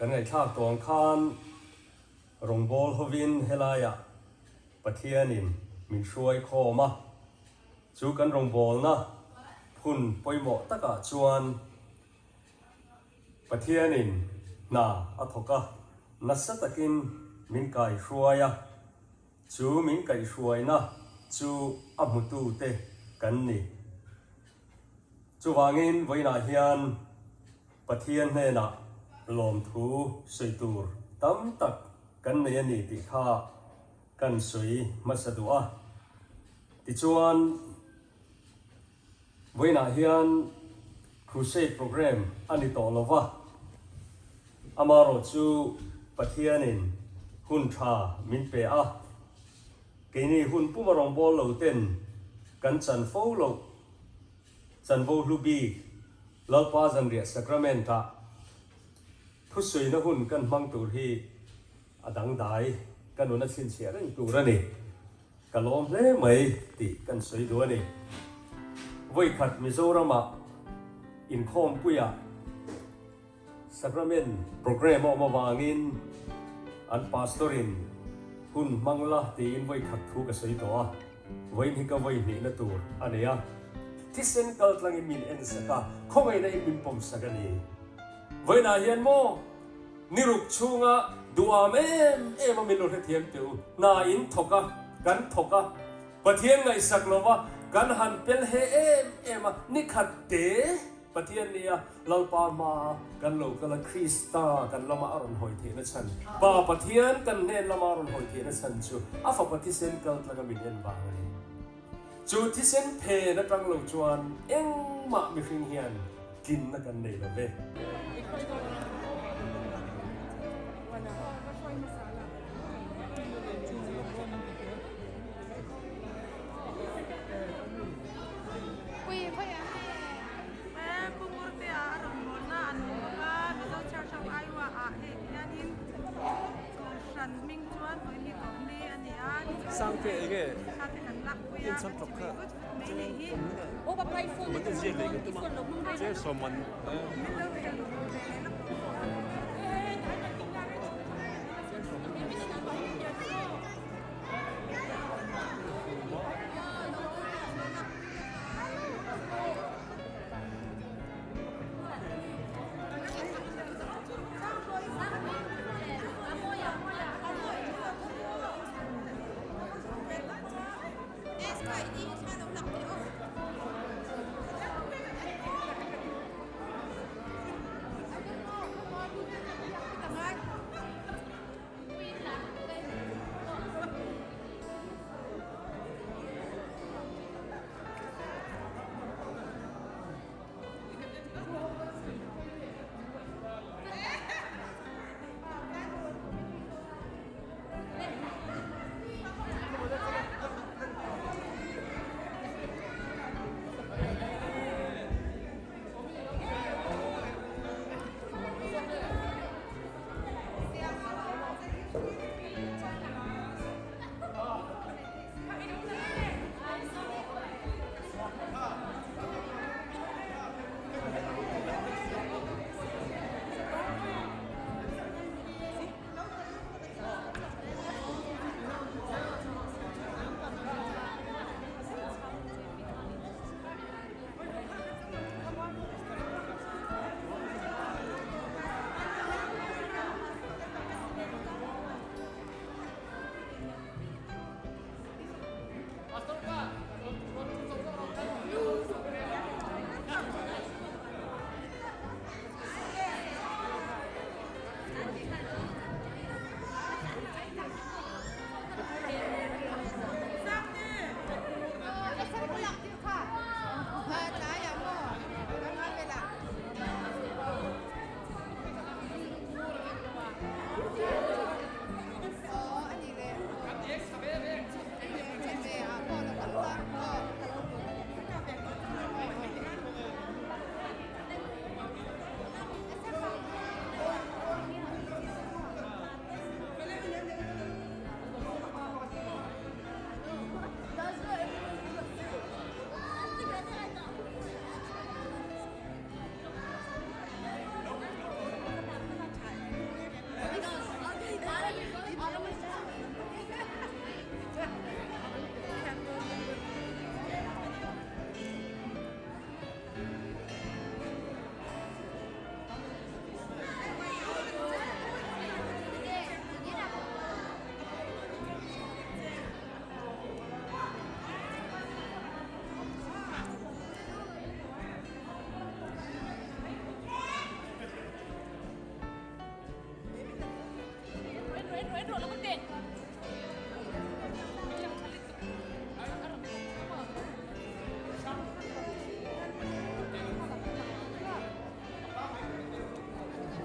Kan ngaihthlak tawh ang khan rawngbâwl hovin helaiah Pathianin min hruai khawm a, chu kan rawngbâwlna phun pawimawh takah chuan Pathianin hna a thawk a, nasa takin min kaihruai a. Chu min kaihhruaina chu a hmutute kan ni. Chuvangin vawiinah hian Pathian hnenah lawmthu sawi tur tam tak kan nei a ni tih kha kan sawi hmasa duh a. Tichuan, Vawiinah hian Crusade Programme a ni tawh lo va, amarawh chu Pathianin hun tha min pe a, keini hun puma rawngbâwl lo ten kan chan fo loh chanvo hlu bik Lalpa Zanriah Sacrament-ah thusawiina hun kan hmang tur hi a dangdai ka nun a chhinchhiah reng tur a ni. Ka lawm hle mai tih kan sawi duh a ni. Vawikhat Mizoramah inkhawmpuiah Sacrament Programme a awm avangin an Pastor-in hun hmang la tiin vawikhat thu ka sawi tawh a, vawiin hi ka vawi hnihna tur a nei a. Thisen kal tlangin min en sak a, khawngaihna in min pawm sak a ni. Vawiinah hian maw? Ni ruk chhunga duham em em a min lo hrethiam teh u. Hna in thawk a, kan thawk a, Pathian ngaihsak lova kan han pel he em em a, ni khat te Pathian nia Lalpa hmaa kan lo kal a, Krista kan lama a rawn hawi theihna chhan, Pa Pathian kan hnen lama a rawn hawi theihna chhan chu a fapa thisen kal tlanga min en vang a ni. Chu thisen phen atang lo chuan engmah mihring hian tlinna kan nei lo ve. Sangte enge in chhan tlawk kha man in ziak leh ka tum a chair sawm man.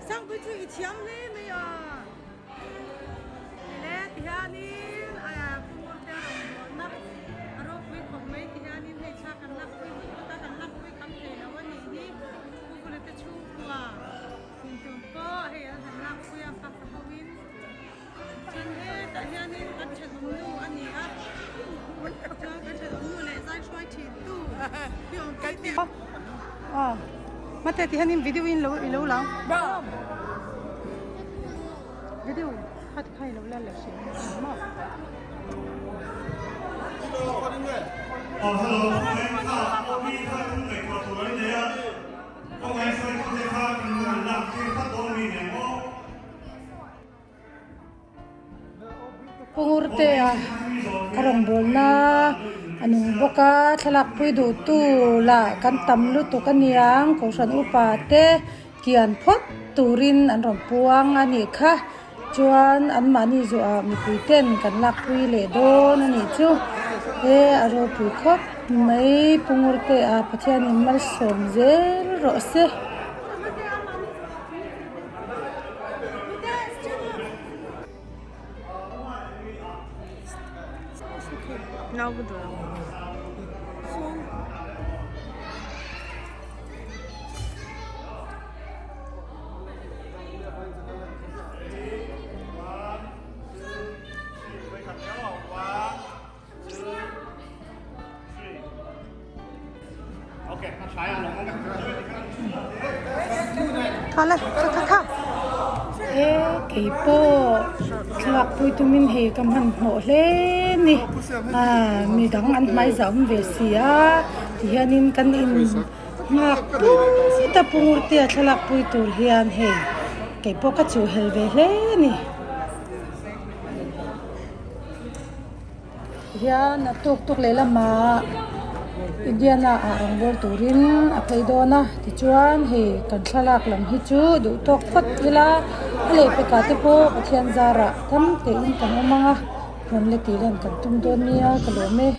Sangpui chu i thiam hle mai a. Ele tihianin Pungurte rawngbawlna a ropui khawp mai tihianin hei thla kan lakpui vut vut a, kan lakpui kham thei lo a nih hi. Pungurte te chhungkua intum pawh hei an han lakpui a fa fa hoin. Chuan hetah hianin kan thenawm nu a ni a, chuan kan thenawm nu leh zai hruai thin tu hi awm kan ti. Aw mate ti hianin video in lo i lo lang video kha ti kha i lo la la hrim maw. Aw hello khawngaih kha OB kha thil ngaihtuah tur an nei a khawngaih hruaitute kha kan han lak tir phawt dawn mi nen maw. Pungurtea a rawngbawlna a nung bawk a thlalak pui duhtu lah kan tam lutuk a niang kohhran upa te kian phawt turin an rawn puang a nih kha chuan anmahni zuah mipui ten kan lakpui leh dawn a nih chu he a ropui khawp mai Pungurtea Pathianin malsawm zel rawh se. He kei pawh thlalak pui tumin hei ka hmanhmawh hle ni ah midang an hmai zah awm ve si a tihianin kan in nghak put a pungurte a thlalak pui tur hian hei kei pawh ka chuhhelh ve hle ni. Hian a tuk tuk leh lamah Indiana ah rawngbâwl turin a phei dawn a tichuan hei kan thlalak lam hi chu duh tawk phawt ila a lehpekah te pawh Pathian zarah tam tein kan awm ang a rawn la tih lan kan tum dawn nia ka lawm e.